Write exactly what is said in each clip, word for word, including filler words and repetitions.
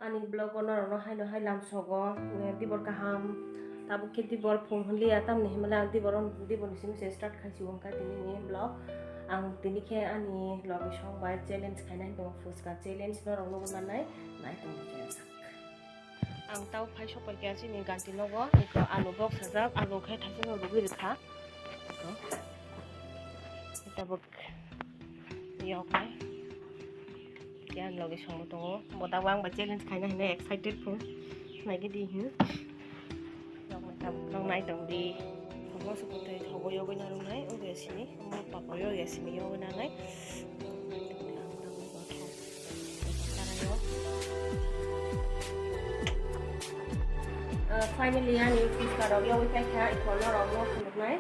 Ani vlog o norokno haino hai lamsogo, eh, dibor kaham, tabuk khe dibor phung hwnliya, tamni hwnmale ang dibor, dibor ni simi se start khai si wngkha tini ni vlog. Ang tini khe ani logi song bai challenge khainai tongo, phuska challenge norok nugwi mannai, nai tongwi khe. Ang tau phai sopai kha chini ganti nogo, eko alu box sajak, alu khe thaisano rugwi rwkha. Eko. Tabuk. Yok bai. Yan logi songo tongo. Bo tabuk ang bai challenge khaina hinwi excited pho. Naigidi hin. Yok bai tabuk nang nai tong di. Omo se kotai thogo yogwi narwknai, obo ya simi. Omo papa yo ya simi yogwi nangnai. Uh, finally, ani phuska rok yogwi paikha, iko norok no phunuknai.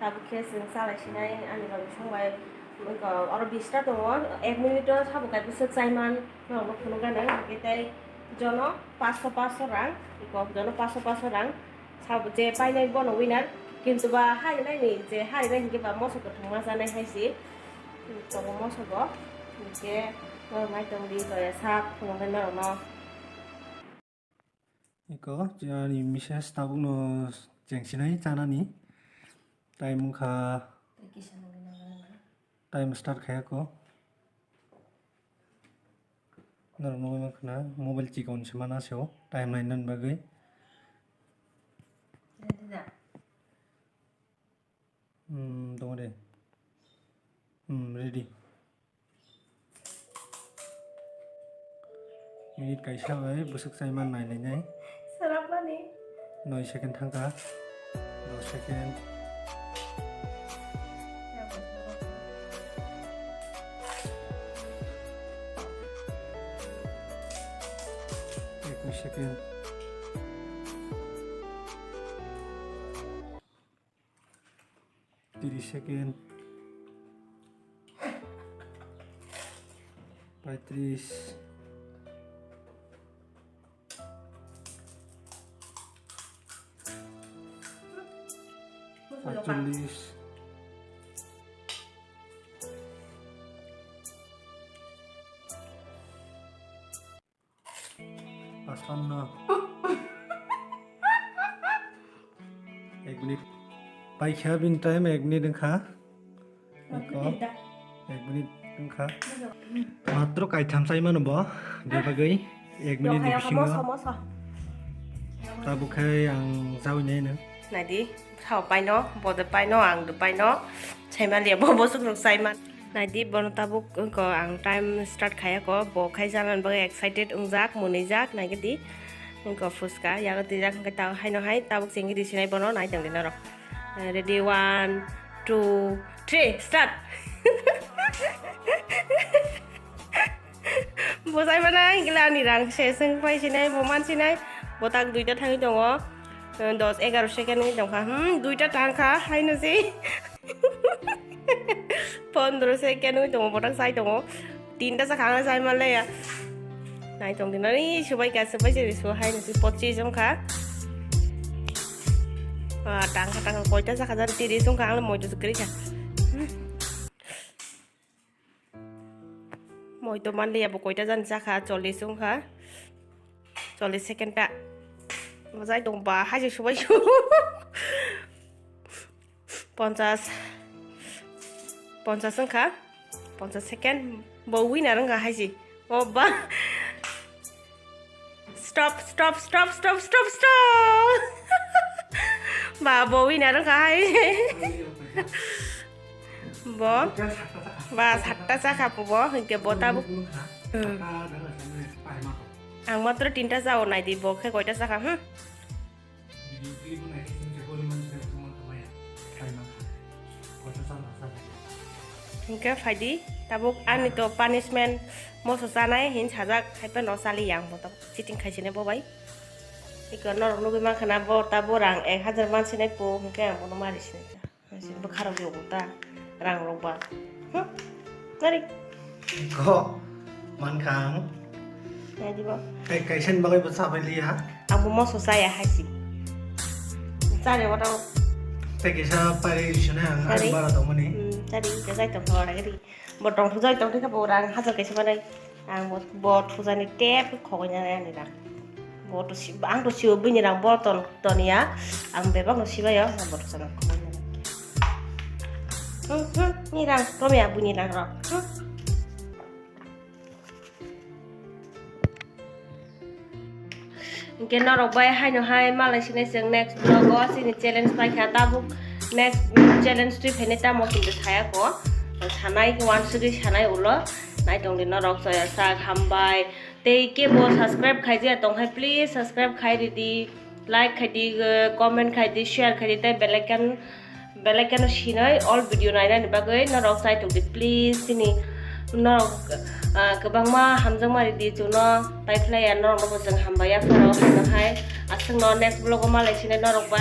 Tabuk khe chwng chalai sinai ani logi song bai. Iko oro bish ta tongo, ek minute o sabo kai bwswk chaiman norok no phunuk gana. Hwnkhe tei jono paanch sho paanch sho rang, iko jono paanch sho paanch sho rang. Sabo je painai bono winner, kintu ba harinai ni je harinai hinkhe ba moso kwthwng ma chanai hai se. Tongo moso bo, hinkhe norok nai tong di, toya sak phunuknai norok no. Eko, ani misses tabukno chengsinai chanani. Time wngkha, time start khayako. Norok nugwi mankha na, mobile chikon se mana se o, time nainani bagwi. Hmm, tongo de. Hmm, ready. Minute kaisa bai bwswk chaiman nai nai nai. Sarapmani. Noi second thangkha. Dos second. Ekush second. Tiris second. Paitris. Paitris. Pasanno. Ek minute. Paikha bini time ek minute wngkha. Eko. Ek minute wngkha. Matro kaitham chaimano bo. Bebagwi ek minute ni bisingo. Moso, moso. Tabuk khai ang chawi nai no. Naidi, sao paino, bo de paino, ang de paino. Chaimaliya bo bosok rok chaiman. Naidi, bono tabuk wngkha ang time start khayako, bo khai janani bagwi excited wngjak, mwnwijak, naigidi. Wngkha phuska, yago twijak, hwnkhe ta-, haino hai tabuk chengwi risinai bono, naitongdi norok. Ready, one, two, three, start! Bo chaimana, hwnkhe ani rang se, chwng phaisinai, bo mansinai, bo tak duita thangwi tongo, dos egaro second wngwi tongkha, hmm, duita thangkha, haino se. Pondro second wngwi tongo, botak chai tongo. Tinta chakha ang chai manlaiya. Nai tong dinani subai ka subai se su hai nasi pochis wngkha. Ah, tangkha tangkha koita chakha jan tiris wngkha ang moito se kwrwi kha. Moito manliya bo koita jan chakha chollis wngkha. Chollis second ta. Bwsai tong ba, haise subai su. Ponchas. Ponchas wngkha. Ponchas second. Bo winner wngkha haise. O ba. Stop, stop, stop. Ba, bo winner wngkha hai. Bo. Ba, satta chakha bo, hinkhe bo tabuk. Hmm. Ang matro tinta chao, naidi bo khe koita chakha, hmm? Hinkhe phaidi, tabuk ani to punishment moso chanai hin sajak, haiphano chali yang bo tabuk cheating khaisinai bo bai. Iko norok nugwi mankha na bo tabuk rang ek hajar mansinai po, hinkhe ang bono mari sinai. Bwkharok yogo ta, rang rok ba. Huh? Nari. Ko, mankha ang. Nadi bo. Tei kaisa ni bagwi bo chabai liya. Ang bo moso chaya haisi. Chari wata. Tei kaisa pari sene ang. Chari. Bara tongmani. Hmm, chari, chari tong thora gari. Bo tong thujai tong thika bo rang hajar kaisa manai. Ang bo, bo thujani tep khogoi nani rang. Bo to si, ang to sibo bini rang bo ton, ton ya. Ang bebak no sibai yo, bo to sana khogoi nani. Hmm, hmm, ni rang, tom ya bini rang rok. Hmm. Hingke norok bai haino hai malai sinai chwng next vlog o chini challenge paikha tabuk next challenge twi phainai tamo hinwi saya ko sanai wansugwi sanai ulo naitongdi norok joya sak hambai tei kebo subscribe khaijaya tongkhai please subscribe khai ridi like khaidi comment khaidi share khaidi tei bell icon Bell icon no sinoi all video nainani bagwi norok chai tongdi please chini norok ah, kwbangma hamjakma ridi chwngno paiphlaiya norokno bo chwng hambai ya phoro haino hai aswkno next vlog o malai sinai norok bai.